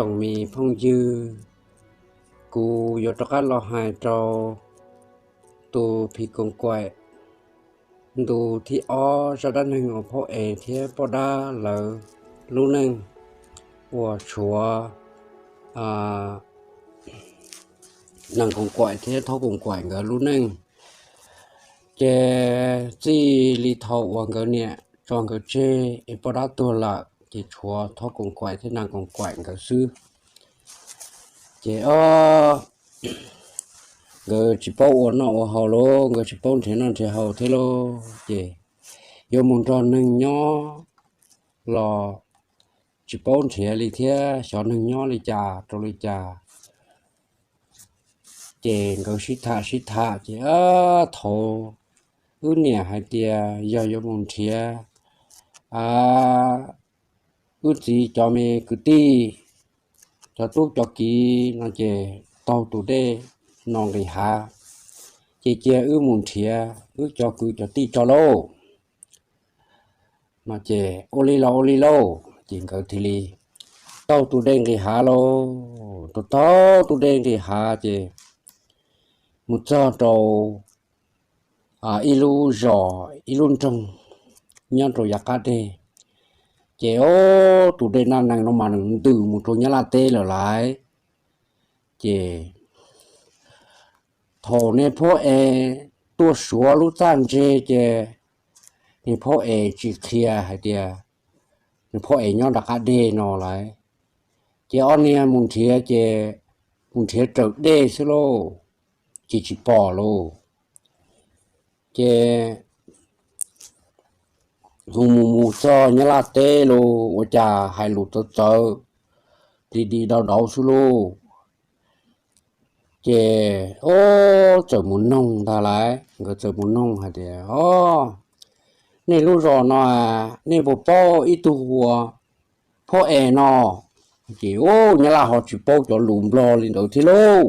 Tsoom me phooj ywg, kuv yuav rov qab los hais rau tus phim koos kaim ntu thib ob zaj dab neeg uas phauj Es thiab poj dab lawv lub neej uas tshuav nees koos kaim thiab thaub koos kaim nkawd lub neej. Ces txij li thaum uas nkawd niam tso nkawd tseg es poj dab tuag lawm ces tshuav thaub koos kaim thiab nees koos kaim nkawd xwb. Ces o, nkawd tsis paub ua noj ua haus lauj, nkawd tsis paub nrhiav noj nrhiav haus thiab lauj, ces yuav mus nrog neeg nyob los tsis paub nrhiav li thiab xyov neeg nyob li cas rau li cas. Ces nkawd sib tham sib tham ces thaum wb niam hais tias yog yuav mus nrhiav wb txiv cov me kwv tij, cov tub cov kiv no ces taug tus dej no nqis hav, ces cia wb mus nrhiav wb cov kwv cov tij tso lauj. No ces ua li los ua li lauj, ces nkawd thiaj li taug tus dej nqis hav lauj. Taug taug tus dej nqis hav ces mus txog rau ib lub zos ib lub nroog nyob rau yav qab deg. Ces o, tus dej Naj Nees no mas nws ntws mus rau Nyab Laj teb lawm lauj. Ces thaum niag phauj Es tuaj suav lub txaj ntse ces niag phauj Es tsis qhia hais tias niag phauj Es nyob nram qab deg no lauj. Ces ob niag mus nrhiav ces mus nrhiav raws dej xwb lauj, ces tsis pom lauj. Ces mus mus mus txog Nyab Laj teb los ua cas hais lus txawv txawv di di dau dauv xwb lauj. Ces o, txawm mus noog ntag lauj, nkawd txawm mus noog hais tias o, nej lub zos no nej puas paub ib tug hu ua phauj Es no? Ces o, Nyab Laj ho tsis paub cov lus Nplog li ntawd thiab lauj.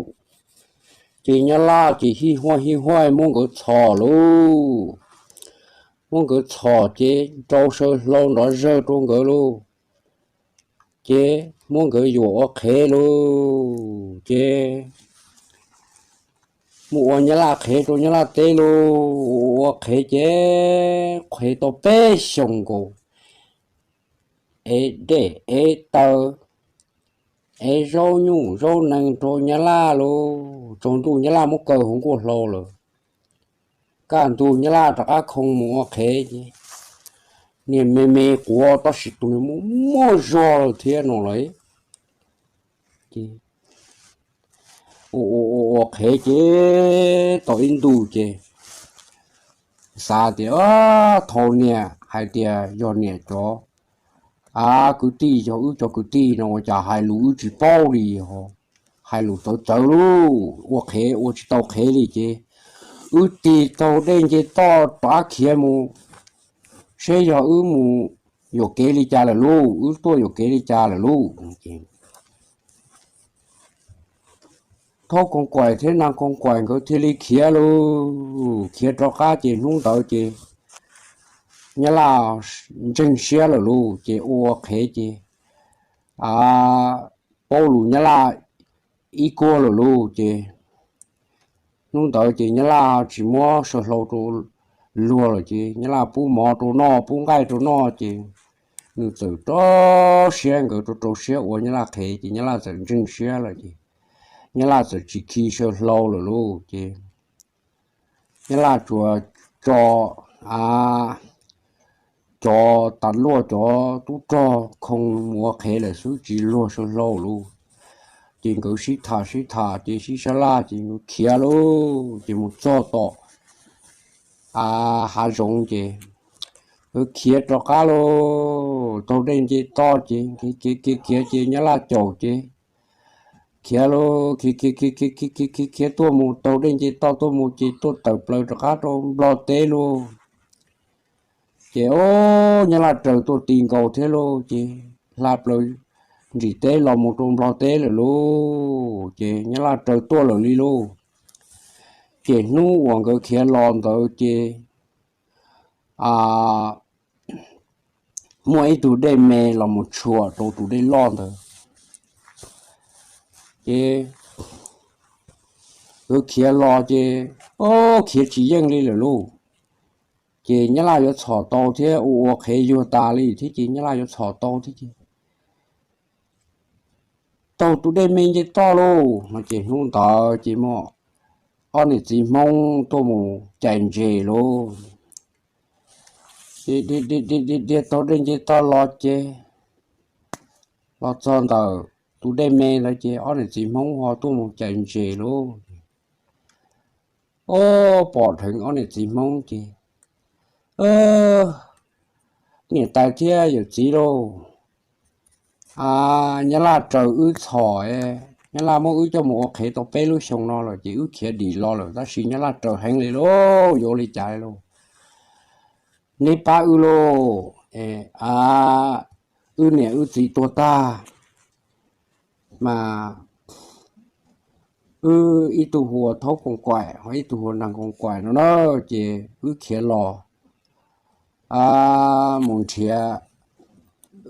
Ces Nyab Laj ces hij huaj hij huaj muab nkawd txhom lauj. Muab nkawd txhom ces rau saw hlau nrov zawg rau nkawd lauj. Ces muab nkawd yuam ua qhev lauj. Ces mus ua Nyab Laj qhev rau Nyab Laj teb lauj. Ua ua qhev ces qhev tau peb xyoos nkaus, ev dej ev taw, ev zaub nyuj zaub nees rau Nyab Laj lauj. Tsaus ntuj Nyab Laj muab kaw hauv nkuaj hlau lawm. Kaj ntug Nyab Laj rov qab khoo mus ua qhev ces niag me me quav tab sis tus niag muaj muaj zog lawm thiab no lauj. Ua ua ua qhev ces tau ib ntus ces xav tias thaum niam hais tias yog niam cov, a, kwv tij, yog wb cov kwv tij no ua cas hais lus wb tsis paub li, hais lus txawv txawv lauj, ua qhev ua tsis tau qhev li ces wb tig taug dej nce toj rov qab khiav mus seb yog wb mus yuam kev li cas lawm lauj, wb tuaj yuam kev li cas lawm lauj. Thaub Koos Kaim thiab Nag Koos Kaim nkawd thiaj li khiav lauj. Khiav rov qab ces hnub ntawd ces Nyab Laj ntseeg siab lawm lauj, ces ua qhev ces, a, paub lus Nyab Laj ib kuag lawm lauj. Ces hnub ntawd ces Nyab Laj tsis muab saw hlau rau luag lawm ces Nyab Laj pub mov rau noj pub nqaij rau noj ces nws txawm rau siab, nkawd rau rau siab ua Nyab Laj qhev ces Nyab Laj txawm ntseeg siab lawm ces Nyab Laj txawm tsis khi saw hlau lawm lauj. Ces Nyab Laj tsuas tso, a, cov tas luaj cov tub rog khoo mus ua qhev lawm xwb tsis luag saw hlau lauj. Ces nkawd sib tham sib tham ces sib sab laj ces nkawd khiav lauj, ces mus txog tom, a, hav zoov ces nkawd khiav rov qab lauj, taug dej nce toj ces khiav khiav khiav ces Nyab Laj caum ces khiav lauj, khiav khiav khiav khiav khiav khiav tuaj mus taug dej nce toj tuaj mus ces tuaj tawm plaws rov qab rau Nplog teb lauj. Ces o, Nyab Laj raws tuaj ti nkaus thiab lauj, ces hla plaws ntsis teb los mus rau Nplog teb lawm lauj, ces Nyab Laj raws tuaj lawm li lauj. Ces hnub uas nkawd khiav los ntawd ces, a, muaj ib tug dej me los mus tshuam rau tus dej loj ntawd. Ces nkawd khiav los ces, o, khiav tsis yeej li lawm lauj. Ces nyab laj yuav txhom tau thiab, ua ua qhev yuag tas li thiab ces nyab laj yuav txhom tau thiab ces taug tus dej me nce toj lauj no ces hnub ntawd ces muaj ob niam txiv Hmoob tuaj mus cais ntses lauj. Dhia taug dej nce toj los ces los txog ntawm tus dej me ntawd ces ob niam txiv Hmoob ho tuaj mus cais ntses lauj. O, pom dheev ob niam txiv Hmoob ces, niam tais thiab yawm txiv lauj, a, nyab laj raws wb txhom, nyab laj muab wb coj mus ua qhev tau peb lub xyoo no lawm ces wb khiav dim los lawm tab sis nyab laj raws heev li lauj, yuav ua li cas lauj? Neb pab wb lauj, a, wb niam wb txiv tuag tag mas wb ib tug hu ua Thaub Koos Kaim ho ib tug hu ua Neeg Koos Kaim no na, ces wb khiav los, a, mus nrhiav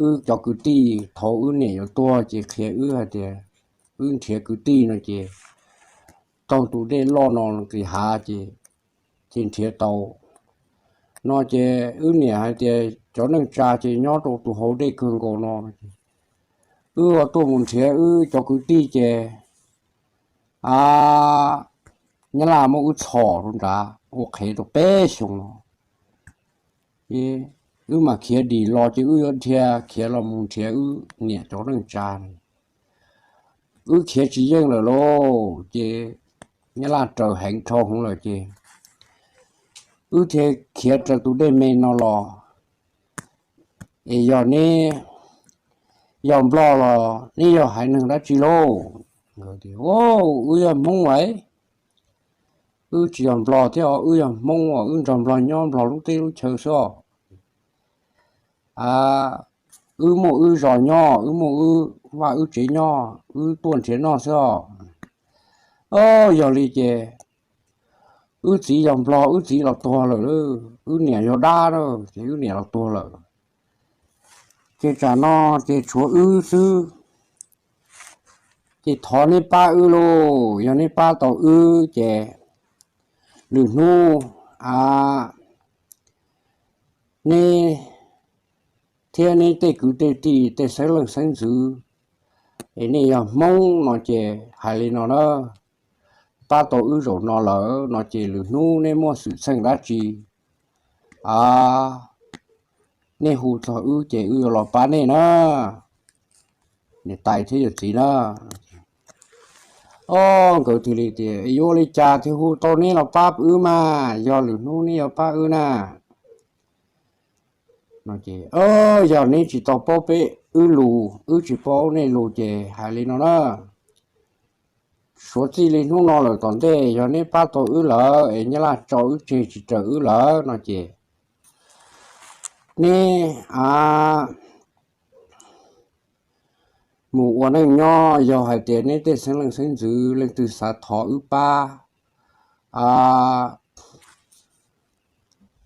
wb cov kwv tij thaum wb niam yuav tuag ces qhia wb hais tias wb nrhiav kwv tij no ces taug tus dej loj no nqis hav ces thiaj nrhiav tau no ces wb niam hais tias cov neej tsa ces nyob rau tus hauv dej kawg nkaus no. Wb ho tuaj mus nrhiav wb cov kwv tij ces, a, nyab laj muab wb txhom rau nrad ua qhev tau peb xyoo no. Wb mam khiav dim los ces wb yuav dhia khiav los mus nrhiav wb niam cov neej tsa. Wb khiav tsis yeej lawm lauj, ces nyab laj raws heev dhau hwv lawm ces wb thiaj khiav raws tus dej me no los. Es yog neb yog Nplog los neb yog haiv neeg dab tsi lauj? Wb yog Hmoob as. Wb tsis yog Nplog thiab os, wb yog Hmoob os, wb nrog Nplog nyob Nplog lub teb lub chaw xwb os. A, wb muaj wb zos nyob, wb muaj wb vaj wb tsev nyob, wb tuaj nrhiav noj xwb os. O, yog li ces wb txiv yog Nplog, wb txiv los tuag lawm, wb niam yog dab na, ces wb niam los tuag lawm. Ces tsam no ces tshuav wb xwb. Ces thov neb pab wb lauj, yog neb pab tau wb ces lwm hnub, a, neb thiab neb tej kwv tej tij tej xeeb leej xeeb ntxwv es nej yog Hmoob no ces hais li no na, pab tau wb zaum no lawm no ces lwm hnub neb muaj xwm txheej dab tsi, a, nej hu txog wb ces wb yuav los pab nej na, niam tais thiab yawm txiv na. O, nkawd thiaj li tias yuav ua li cas thiaj hu tau neb los pab wb mas, yog lwm hnub neb yuav pab wb na. Yog neb tsis tau paub peb wb lus, wb tsis paub nej lus ces hais li no na, suav txij li hnub no lawm tom ntej yog neb pab tau wb lawm es nyab laj tso wb tseg tsis raws wb lawm no ces neb, a, mus ua neej nyob, yog hais tias neb tej xeeb leej xeeb ntxwv leej twg xav thov wb pab, a,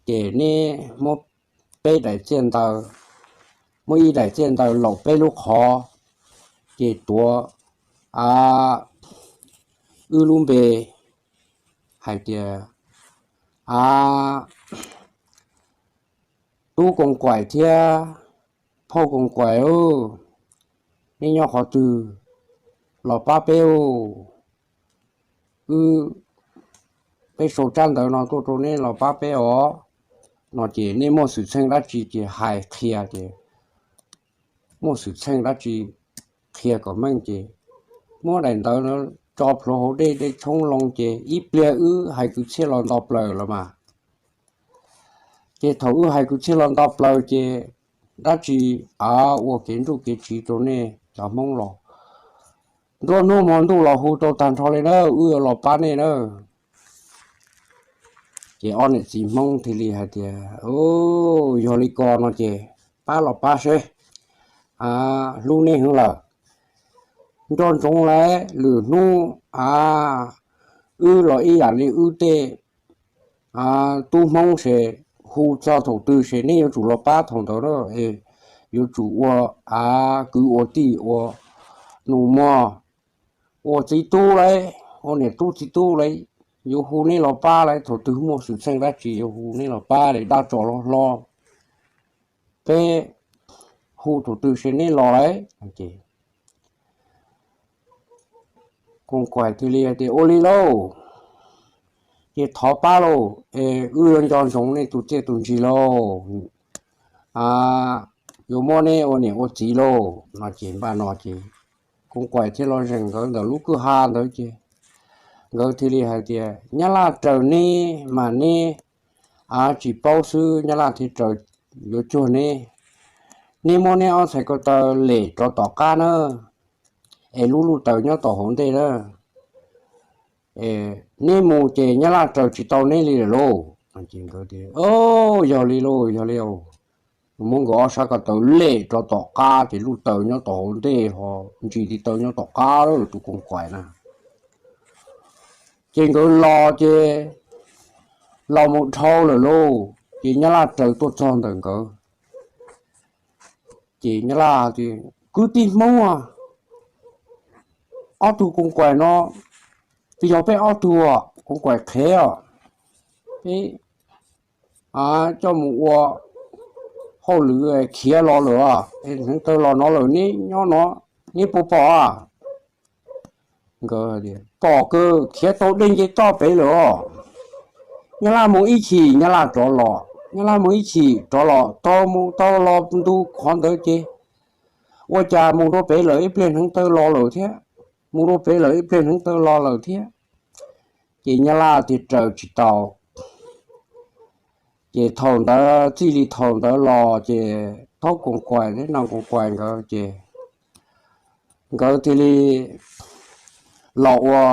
ces neb muab peb daim txiaj ntawv, muab ib daim txiaj ntawv laum peb lub qhov, ces tuav, a, wb lub npe hais tias, a, Tub Koos Kaim thiab Phauj Koos Kaim, neb nyob qhov twg los pab peb, wb, peb sau tsab ntawv no tuaj rau neb los pab peb os no ces nej muaj xwm txheej dab tsi ces hais qhia ces, muaj xwm txheej dab tsi qhia kom meej ces muab daim ntawv no tso plhuav hauv dej, dej tshoob loo ces ib pliag wb hais kwv txhiaj los nto plaws los mas. Ces thaum wb hais kwv txhiaj los nto plaws ces dab tsi, a, ua kev nruj kev tsiv rau nej cov Hmoob los nruab hnub hmo ntuj los hu tau tag nrho li na, wb yuav los pab nej na. Ces ob niam txiv Hmoob thiaj li hais tias, yog li ko no ces pab los pab seb, hlub nej heev lawm. Nco ntsoov lawm lwm hnub, a, wb los ib yam li wb tej, a, tub Hmoob ces hu txog thaum twg ces neb yuav tsum los pab thaum ntawd na, yuav tsum ua, a, kwv ua tij ua nus muag ua txiv tub lauj, ua niam tub txiv tub lauj, yuav hu neb los pab lauj, thaum twg muaj xwm txheej dab tsi yuav hu neb los pab li, dab tsov hlob hlob, peb hu thaum twg ces neb los lauj. Ces Koos Kaim thiaj li hais tias, ua li lauj, ces thov pab lauj, es wb yuav nco ntsoov nej tus txiaj tus ntsig lauj, yuav muab neb ua niam ua txiv lauj no. Ces npaj no ces Koos Kaim thiaj los zeem nkawd ntawm lub kwj ha ntawd ces nkawd thiaj li hais tias, Nyab Laj raws neb mas neb tsis paub xwb, Nyab Laj thiaj raws yuav cuag neb. Neb muab neb ob txhais ko taw lem rov tom qab na, es lub luj taws nyob tom hauv ntej na, neb mus ces Nyab Laj raws tsis tau neb li lawm lauj. Ces nkawd tias, Yog li lauj, yog li. Muab nkawd ob sab ko taw lem rov tom qab ces luj taws nyob tom hauv ntej ho ntsis tiv taw nyob tom qab lawm tus Koos Kaim na. Ces nkawd los ces los mus dhau lawm lauj, ces Nyab Laj raws tuaj txog ntawm nkawd. Ces Nyab Laj tias, Kwv tij Hmoob, ob tug Koos Kaim no, twb yog peb ob tug Koos Kaim qhev os, peb coj mus ua hauj lwm khiav los lawm, hneev taw los no lawm, neb nyob no neb puas pom? Nkawd, Pom kawg, khiav tau dej nce toj pem lawm os. Nyab Laj mus ib chim Nyab Laj rov los, Nyab Laj mus ib chim rov los, tau mus tau los ntu qhov ntawd ces ua cas mus rau pem lawm ib pliag hneev taw los lawm thiab, mus rau pem lawm ib pliag hneev taw los lawm thiab. Ces Nyab Laj thiaj raws tsis tau. Ces thaum ntawd, txij li thaum ntawd los ces Thaub Koos Kaim thiab Nag Koos Kaim nkawd ces nkawd thiaj li los ua,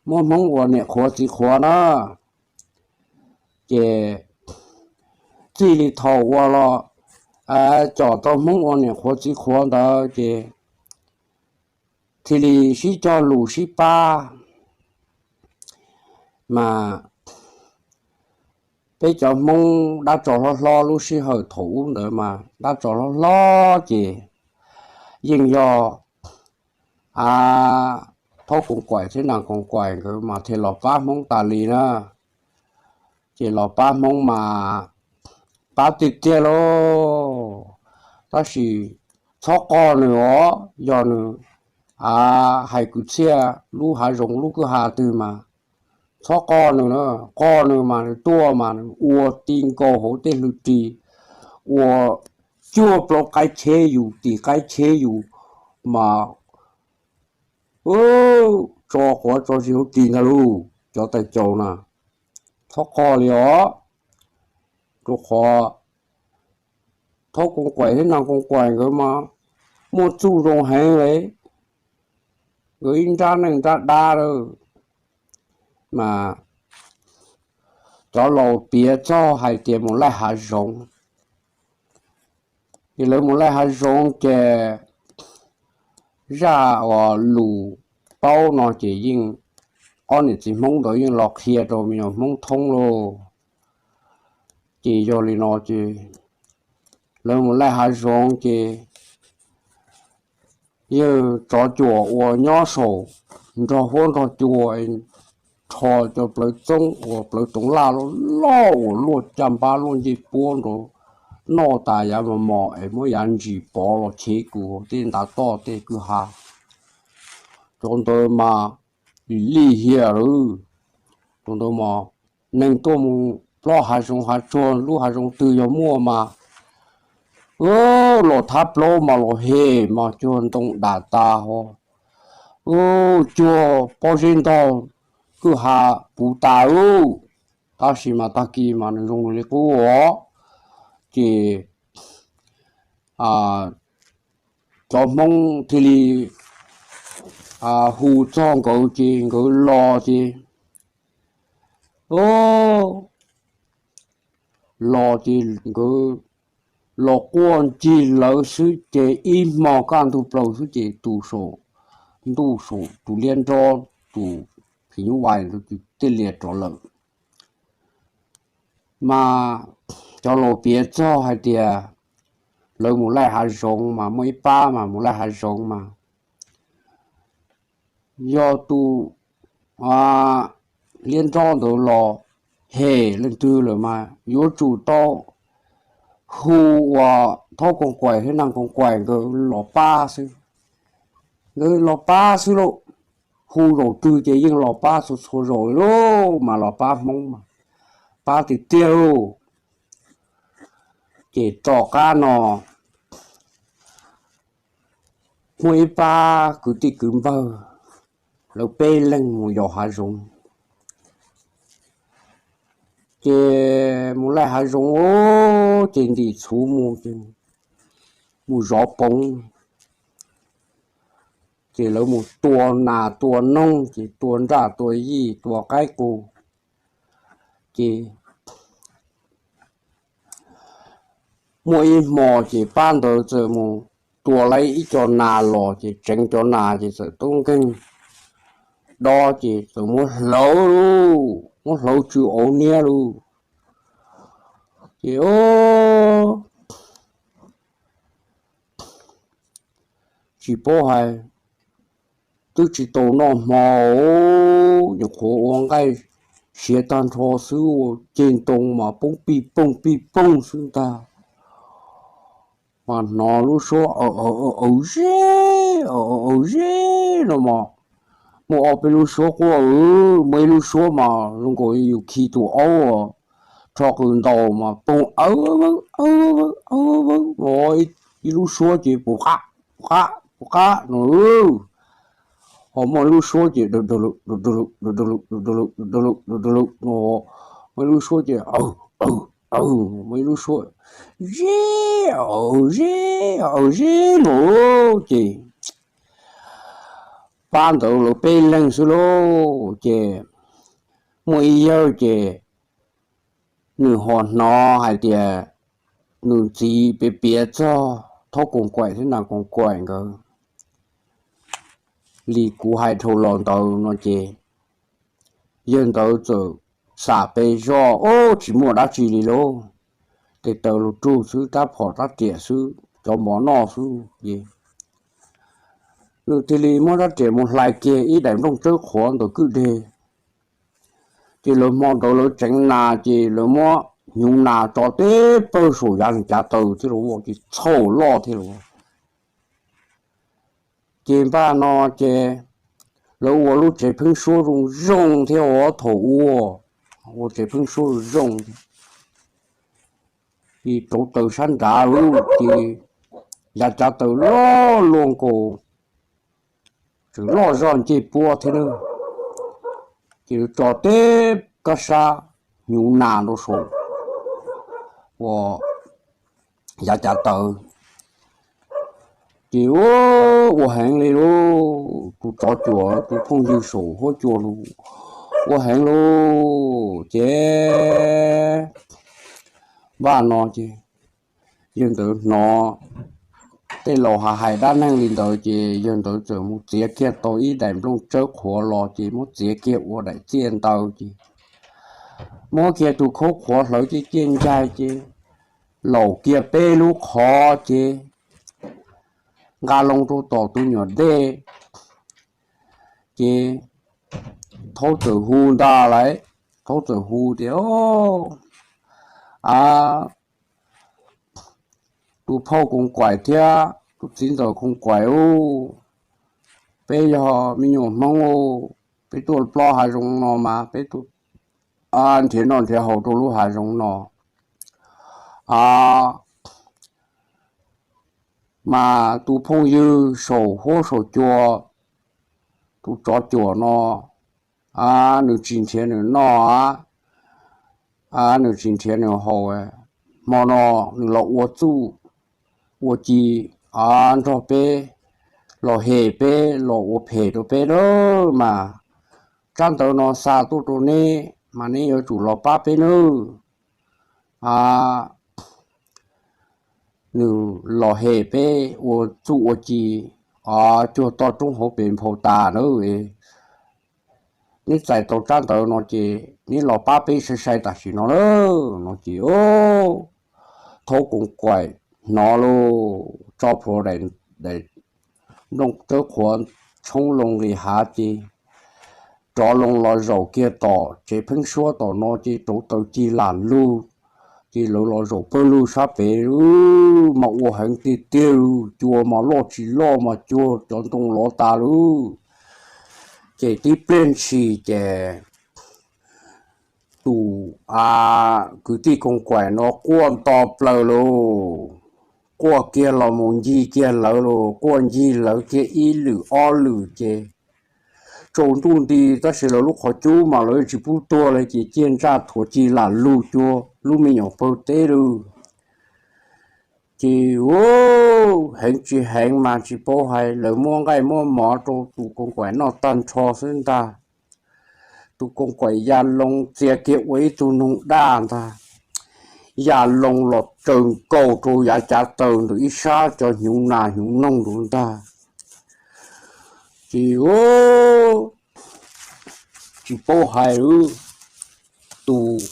muab Hmoob ua niam qhuav txiv qhuav na. Ces txij li thaum uas los com tau Hmoob ua niam qhuav txiv qhuav ntawd ces thiaj li sib cog lus sib pab. Mas peb cov Hmoob dab tsov hlob hlob lub sij hawm thaum ub ntawd mas dab tsov hlob hlob ces yeej yog a, Thaub Koos Kaim thiab Nag Koos Kaim nkawd mas thiaj los pab Hmoob tas li na. Ces los pab Hmoob mas pab tiag tiag lauj. Tab sis txhob qog nws os, yog nws a, hais kwv txhiaj lub hav zoov lub kwj ha twg mas txhob qog nws na. Qog nws mas nws tuaj mas nws ua ti nkaus hauv tej hlwb ris, ua cuag plaub qaib cheb yus, tim qaib cheb yus mas tso quav tso zis hauv ris ntag lauj cov tais caus na. Txhob qog li os, rau qhov Thaub Koos Kaim thiab Nag Koos Kaim nkawd mas muaj txuj zoo heev li. Nkawd ib nrab neej nrab dab lawm mas cov laus piav txog hais tias mus laij hav zoov. Ces lawv mus laij hav zoov ces zaj uas lus paub no ces yeej ob niam txiv Hmoob ntawd yeej los qhia rau me nyuam Hmoob thoob lauj. Ces yog li no ces lawv mus laij hav zoov ces yawg tsov cuam uas nyob saum nrog huab nrog cua rho cov plawv txoob uas plawv toov laj loj loj uas luaj caj npab luaj ncej puab nrov noj tas yav mos mos es muab yav ntsis pov los chev kuv tej ntav toj tej kwj ha. Cov ntawd mas lim lij hiam lawm. Cov ntawd mas neeg tuaj mus plob hav zoov hav tsuag lub hav zoov twg yog muaj mas los thab plaub mas los hem mas cuag ntoo dam tas ho, cuag pob zeb ntog kwj ha puv tas lauj. Tab sis mas tag kis mas nws zoo li qub os. Ces cov Hmoob thiaj li hu txog nkawd ces nkawd los ces los ces nkawd los quaj ncig lawv xwb ces ib hmo kaj ntug plaws xwb ces tus saum ntuj saum tus liab nrob tus phim nyuj vais ntawd ces thiaj li rov lawm. Mas cov laus piav txog hais tias lawv mus laij hav zoov mas muaj ib pab mas mus laij hav zoov mas yog tus liab nrob ntawd los hem leej twg lawm mas yuav tsum tau hu uas Thaub Koos Kaim thiab Nag Koos Kaim nkawd los pab xwb. Nkawd los pab xwb lauj. Hu zaum twg ces yeej los pab txhua txhua zaus lauj, mas los pab Hmoob mas pab tiag tiag lauj. Ces tom qab no muaj ib pab kwv tij kwv npawg, lawv peb leeg mus yos hav zoov. Ces mus laij hav zoov, ces ntim txhuv mus, mus zov poov. Ces lawv mus tua nas tua noog, ces tua nraj tua yij tua qaib qus. Ces muaj ib hmo ces pab ntawd txawm mus tua lawm ib co nas los, ces tseev cov nas ces txawm tub nkeeg dob, ces txawm muab hlawv, muab hlawv tsw auv niab lauj. Ces tsis paub hais, twb tsis tau noj hmo, nyuam qhuav ua nqaij siav tag nrho xwb, ua ceg ntoo mas poob pij pooj pij pooj xwb ntag. Mas hnov lub suab aws aws ze, aws aws ze no mas, muaj ob peb lub suab quaj, muaj ib lub suab mas zoo nkaus yus khi tus aub rho qws ntaus mas poob aws aws aws aws no, ib lub suab ces puv qab puv qab puv qab no. Ho muaj ib lub suab ces du du lug du du lug du du lug du du lug du du lug du du lug no, muaj ib lub suab ces aws aws aws, muaj ib lub suab ze aws ze aws ze no. Ces pab ntawd lawv peb leeg xwb lauj. Ces muaj ib yawg ces nws ho hnov hais tias nws txiv piav piav txog Thaub Koos Kaim thiab Nag Koos Kaim nkawd li kuv hais dhau los ntawd no ces yawg ntawd txawm xam pes zog, ub, tsis muaj dab tsi li lauj, tes taw lug rug xwb, rab phom rab riam xwb, cov mov noj xwb ces nws thiaj li muab rab riam mus hlais kiag ib daim nplooj tsawb qhuav ntawm kwj deg. Ces lawv hmo ntawd lawv tseev nas ces lawv muab hnyuv nas tso teb pawg saum yav cav taws thiab lauj, ces txhaum loj thiab lauj. Ces npaj no ces lawv ua lub tsev pheeb suab zoo zoo thiab ua thaum ub, ua tsev pheeb suab zoo zoo, ces rauv taws sab nrad lauj, ces yav cav taws loj luaj nkaus, tseem loj zog ncej puab thiab na. Ces tso teb kab sab hnyuv nas rau saum ua yav cav taws. Ces ua heev li lauj, tus tsov cuam tus phooj ywg saum huab cua lug ua heev lauj. Ces npaj no ces yawg ntawd hnov tej laus hais hais dab neeg li ntawd ces yawg ntawd txawm mus txiav kiag tau ib daim nplooj tsawb qhuav los ces muab txiav kiag ua daim txiaj ntawd ces muab kiag tus khaub qhuav hlawv ciaj ciaj ncaig ces laum kiag peb lub qhov ces nqa loo rau tom tus nyuam dej. Ces Thaub txawm hu ntag lauj, Thaub txawm hu tias, A, tus phauj Koos Kaim thiab tus txiv ntxawm Koos Kaim ub, peb yog me nyuam Hmoob ub, peb tuaj plob hav zoov no mas peb tuaj nrhiav noj nrhiav haus rau lub hav zoov no. A, mas tus phooj ywg saum huab saum cua, tus tsov cuam no, a, nws tsis nrhiav nws noj, a, nws tsis nrhiav nws haus, hmo no nws los ua txuj ua ci, a, nrog peb, los hem peb, los ua phem rau peb lawm mas. Tsab ntawv no xa tuaj rau neb mas neb yuav tsum los pab peb nawb. A, nws los hem peb ua txuj ua ci, a, cuag toj roob hauv pes nphau tas nawb. Neb txais tau tsab ntawv no ces neb los pab peb sai sai tam sim no lawm no ces Thaub Koos Kaim hnov lauj, tso plhuav daim nplooj tsawb qhuav tshoob loo nqis hav ces rov loo los zaum kiag tom tsev pheeb suab tom no ces rauv taws ci lam lug, ces lawv los zaum pawg lug sab pem lub mas ua heev tiag tiag lug, cua mas loj tsis loj mas cua cov ntoo lov tas lub. Ces tib pliag ntshis ces tus a kwv tij Koos Kaim no quaj nto plaws lug, quaj kiag los mus ncig kiag lawv lug, quaj ncig lawv kiag ib lwm ob lwm ces tsaus ntuj nti tab sis lawv lub qhov cub mas lawv tsis pub tuag li ces ciaj ntsaj thuav ci lam lug cua lub me nyuam pawg teb lug. Ces heev tsis heev mas tsis paub hais, lawv muab nqaij muab mov rau tus Koos Kaim noj tag nrho xwb ntag. Tus Koos Kaim ya loo txia kiag ua ib tug noog daj ntag, ya loo los tsaws nkaus rau yav cav taws ntawm ib sab cov hnyuv nas hnyuv noog ntawd ntag. Ces tsis paub hais, tus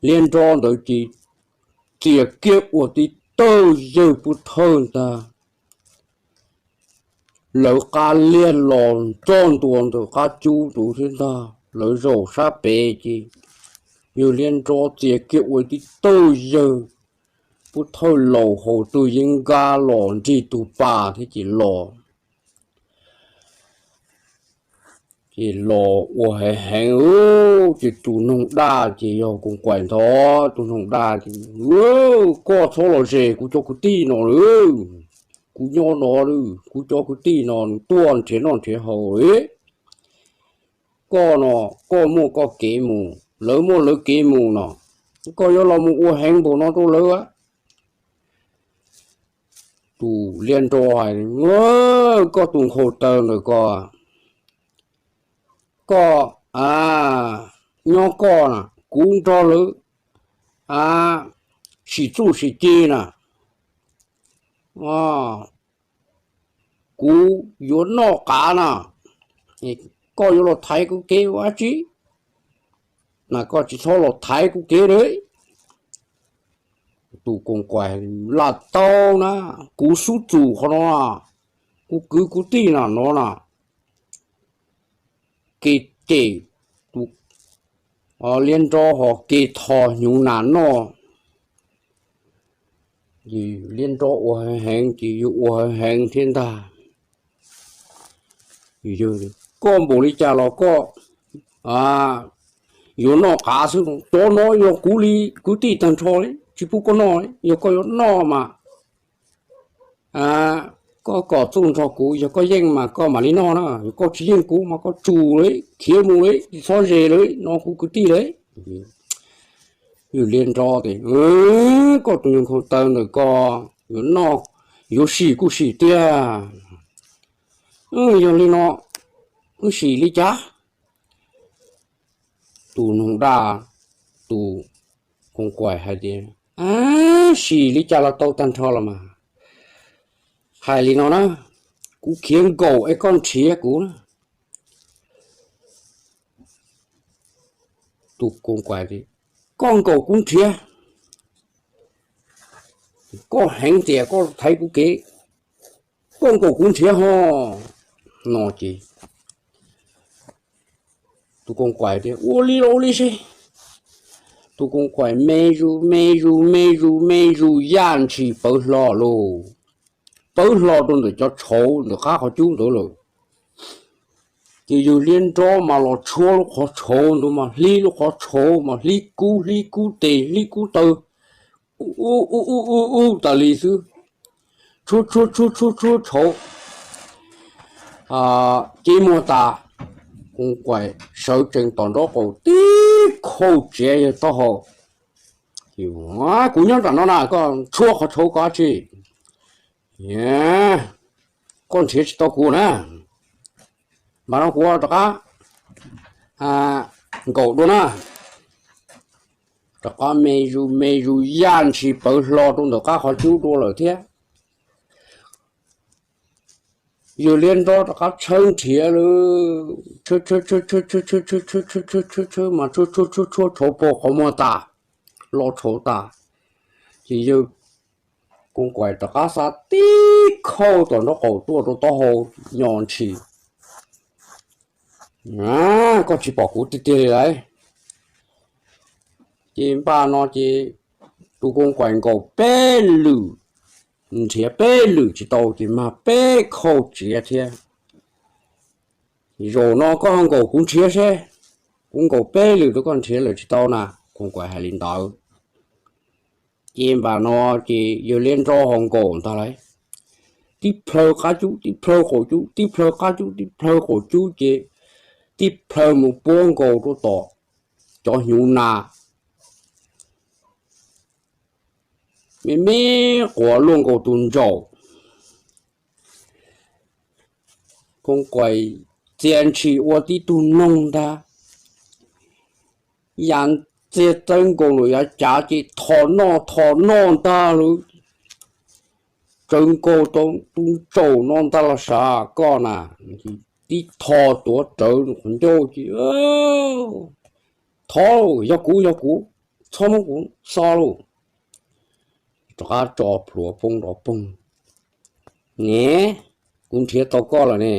liab nrob ntawd ces txia kiag ua tib tawg yawg pub thawj ntag. Lawv qab liag los ntxog ntua ntawm qab cub ntawd thiab ntag, lawv zaum sab pem ces yawg liab nrob txia kiag ua tib tawg yawg pub thawj laus haus tug yeeb nkab los nrig tus pas thiab ces los ces los ua heev heev, ces tus noog daj ces yog Koos Kaim ntag, tus noog daj ces, Koj txhob los zes kuv cov kwv tij no lawm, kuv nyob no lawm, kuv cov kwv tij no nws tuaj nrhiav noj nrhiav haus li. Koj no, koj muaj koj kev mus, lawv muaj lawv kev mus no, koj yuav los mus ua heev npaum no rau lawv a? Tus liab nrob hais, Koj tus nkhaus taw ntawm ko, koj a, nyob koj na, kuv nrog lawv a, sim txuj sim ci na, kuv yuav noj qav na, koj yuav los thaiv kuv kev ua dab tsi? Na koj tsis txhob los thaiv kuv kev li. Tus Koos Kaim, Lam tau na, kuv xub txum qhov no, kuv kwv kuv tij na no na. Kev cem tus liab nrob ho kev tho hnyuv nas noj. Liab nrob ua heev heev ces yawg ua heev heev thiab ntag. Koj npaum li cas los koj yuav noj qav xwb, cov no yog kuv li kwv tij tag nrho li, tsis pub koj noj li. Yog koj yuav noj mas koj kom txuj nrog kuv, yog koj yeej mas koj mam li noj na, yog koj tsis yeej kuv mas koj tsum li, khiav mus li, tsis txhob ze li no kuv kwv tij li. Yawg liab nrob tias, Koj tus nyuag nkhaus taw ntawm ko, yuav noj, yuav sim kuj sim tiag. Yog li no, wb sim li cas? Tus noog daj, tus Koos Kaim hais tias, Sim li cas los tau tag nrho los mas. Hais li no na, kuv khiav nkaum es koj nrhiav kuv na. Tus Koos Kaim tias, Koj nkaum kuv nrhiav, koj heev tias koj thaiv kuv kev, koj nkaum kuv nrhiav ho. No ces tus Koos Kaim tias, Ua li los ua li seb. Tus Koos Kaim me zus me zus me zus me zus yaj ntshis pawv hlo lauj, pawv hlo rau ntawm cov tshauv ntawm qab qhov cub ntawd lawm. Ces yawg liab nrob mas los tshuab lub qhov tshauv ntawd mas hlib lub qhov tshauv mas hlib kub hlib kub tes hlib kub taw, ub ub ub ub tas li xwb. Tshuab tshuab tshuab tshuab tshuab tshauv, ces muag tas, Koos Kaim sawv tsees tom nraub qaum tib khau txiav yawg taub hau. Kuv nyob nram no na, koj tshuab qhov tshauv ko dab tsi? Koj nrhiav tsis tau kuv na. Mas no kuv rov qab nkaum dua na. Rov qab me zus me zus yaj ntshis pawv hlo rau ntawm qab qhov cub dua lawm thiab. Yawg liab nrob rov qab tshawb nrhiav lawm, tshawb tshawb tshawb tshawb tshawb tshawb tshawb tshawb mas tshuab tshuab tshuab tshuab tshauv puag qhov muag tas, lo tshauv tas. Ces yawg Koos Kaim rov qab xa tib khau tom nraub qaum tuaj rau taub hau nyo ntshis. Koj tsis pom kuv tiag tiag li lauj. Ces npaj no ces tus Koos Kaim nkaum peb lwm, nrhiav peb lwm tsis tau ces mag peb khau tsiav thiab. Zaum no koj nkaum kuv nrhiav seb, kuv nkaum peb lwm rau koj nrhiav lawm tsis tau na. Koos Kaim hais li ntawd. Ces npaj no ces yawg Liab Nrob ho nkaum ntag lauj. Tib plhaw qab cub tib plhaw qaum cub, tib plhaw qab cub tib plhaw qaum cub ces tib plhaw mus puab nkaus rau tom cov hnyuv nas, me me quav luaj nkaus tus ntsaum. Koos Kaim txia ntshis ua tib tug noog ntag, ya txia txawb nkaus lawm yav cav ces thos noj thos noj ntag lauj. Tsawv nkaus tau tus ntsaum no ntag los sav koj na. Tib thos tuav rawv qhov ncauj ces, thov, yog kuv yog kuv, txhob muab kuv xo lauj. Rov qab tso plhuav poob nrov poog. Ne, kuv nrhiav tau koj lawm ne.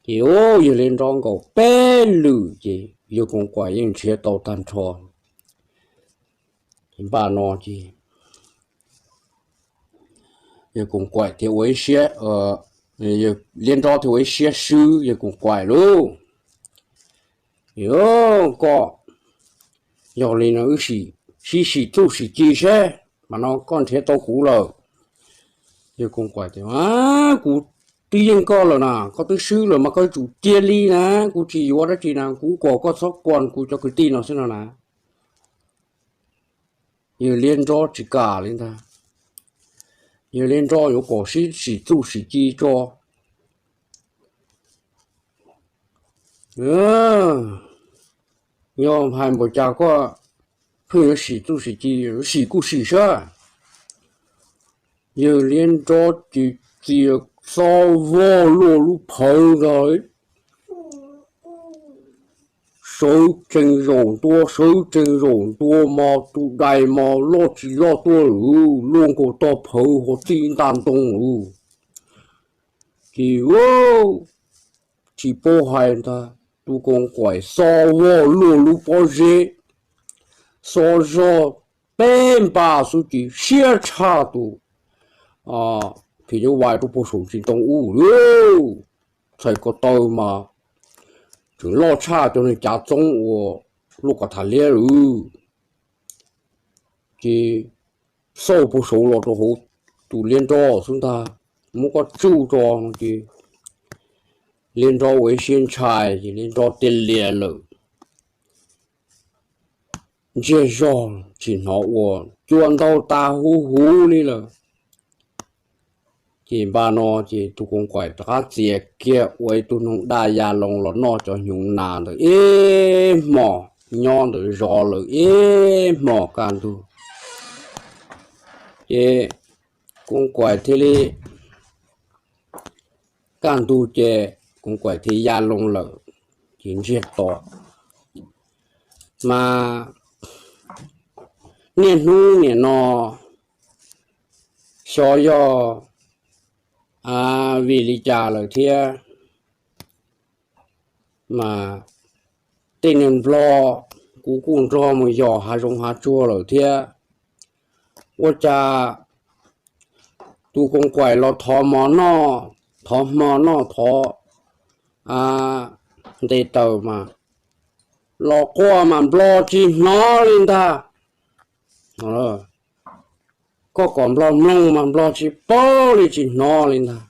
Ces yawg Liab Nrob nkaum peb lwm ces yawg Koos Kaim yeej nrhiav tau tag nrho. Npaj no ces yawg Koos Kaim thiaj ua ib siab, Liab Nrob thiaj ua ib siab swb yawg Koos Kaim lauj. Koj, yog li no wb sib sim txuj sim ci seb, mas no koj nrhiav tau kuv lawm. Yawg Koos Kaim tias, kuv twb yeej koj lawm na, koj twb swb lawm mas koj yuav tsum cia li na, kuv tsis yuav dab tsi na, kuv kom koj txhob kuas kuv cov kwv tij no xwb no na. Yawg Liab Nrob tsis kam li ntag. Yawg Liab Nrob yuav kom sib sim txuj sim ci tso. Yog hais npaum cas koj pheej yuav sim txuj sim ci, sim kuj sim saib. Yawg Liab Nrob ces txia xob vog luaj lub phawv ntag. Sawv tsees zaum ntua, sawv tsees zaum ntua mos tus dais mos loj tsis loj tuaj lawm, luaj nkaus tog phawv hos txij ntaj ntoo lawm. Ces tsis paub hais ntag, tus Koos Kaim xob vog luaj lub pob zeb, xob zog peb npas xwb ces siab tshaj tus phim nyuj vais rau puag saum ntsis ntoo ub lawm. Txhais ko taw mas tseem loj tshaj cov neeg cav txoob uas luaj kom tham liab lawm. Ces xauj puag saud los rau hauv tus Liab Nrob xwb ntag, muab koj tsuj tso no ces Liab Nrob ua ib siab ntshai ces Liab Nrob cia li lawm. Ntsiag zog tsis hnov ua, cua ntau tas huv huv li lawm. Ces npaj no ces tus Koos Kaim rov qab txiav kiag ua ib tug noog daj ya loo los noj cov hnyuv nas ntawd ib hmos, nyob ntawd zov lawm ib hmos kaj ntug. Ces Koos Kaim thiaj li, kaj ntug ces Koos Kaim thiaj ya loo lawm, ces ntsiag to. Mas niaj hnub nim no xyov yog vim li cas lawm thiab, mas tej neeg Nplog kuv kuj nrog mus yos hav zoov hav tsuag lawm thiab. Ua cas tus Koos Kaim los thov mov noj, thov hmo noj, thov nte taws mas los quaj mas Nplog tsis hnov li ntag. Koj kom Nplog mloog mas Nplog tsis paub li, tsis hnov li ntag.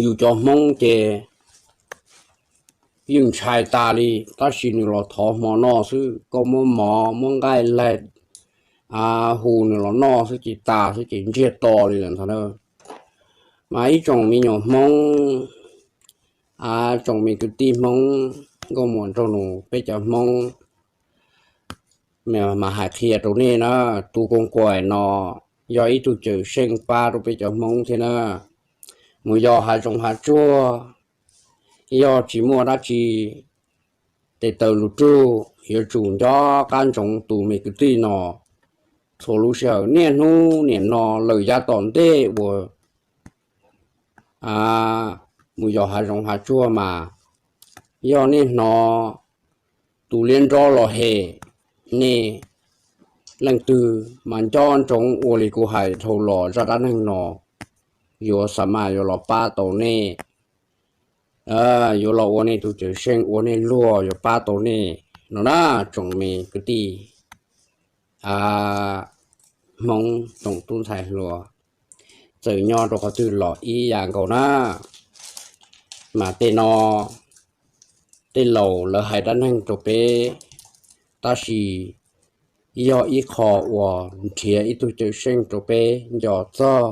Yus cov Hmoob ces yeej ntshai tas li, tab sis nws los thov hmo noj xwb, koj muab mov muab nqaij laig hu nws los noj xwb ces tas xwb ces ntsiag to li lawm ntag na. Mas ib tsoom me nyuam Hmoob, tsoom me kwv tij Hmoob, nkauj muam nraug nus peb cov Hmoob, mas hais qhia rau nej na, tus Koos Kaim no yog ib tug cawm seej pab rau peb cov Hmoob thiab na. Mus yos hav zoov hav tsuag, yog tsis muaj dab tsi tes taw lug rug, yuav tsum nco qab ntsoov tus me kwv tij no. Txhua lub sij hawm niaj hnub niam no lawm yav tom ntej uas mus yos hav zoov hav tsuag mas yog nej hnov tus liab nrob los hem nej leej twg mas nco ntsoov ua li kuv hais dhau los zaj dab neeg no yuav xa mas yuav los pab tau nej, yuav los ua nej tus cawm seej ua nej luag yuav pab tau nej no na. Tsoom me kwv tij Hmoob tsoom tub ntxhais hluas, txawm nyob rau qhov twg los ib yam nkaus na. Mas tej no tej laus lawv hais dab neeg rau peb, tab sis yog ib qho uas nrhiav ib tug cawm seej rau peb nco txog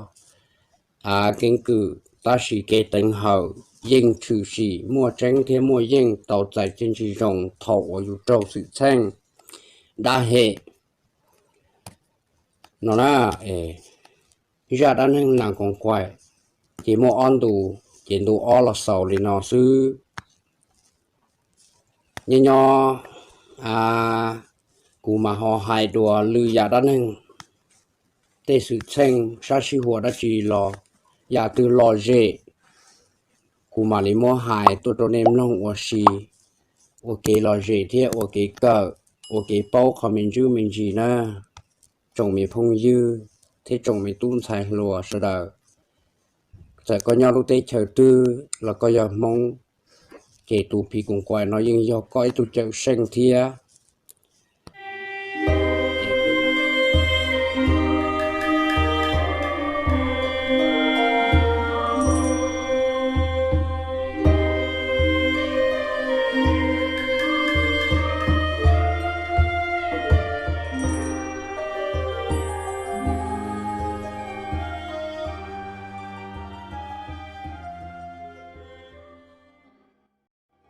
keeb kwm, tab sis kev teev hawm yeej tshwm sim muaj tseeb thiab muaj yeej tau txais txiaj ntsig zoo thaum uas yus raug xwm txheej dab hem no na. Zaj dab neeg Nas Koos Kaim ces muaj ob ntu, ces ntu ob los xaus li no xwb. Nyob nyob kuv mas ho hais dua lwm yam dab neeg, tej xwm txheej sab sij huam dab tsi los yam twg lom zem, kuv mam li muab hais tuaj rau nej mloog ua si, ua kev lom zem thiab ua kev kawm, ua kev paub qhov me ntsis me ntsis na. Tsoom me phooj ywg thiab tsoom me tub ntxhais hluas sawv daws, txawm koj nyob lub teb chaws twg los koj yog Hmoob, ces tus phim Koos Kaim no yeej yog koj ib tug cawm seej thiab.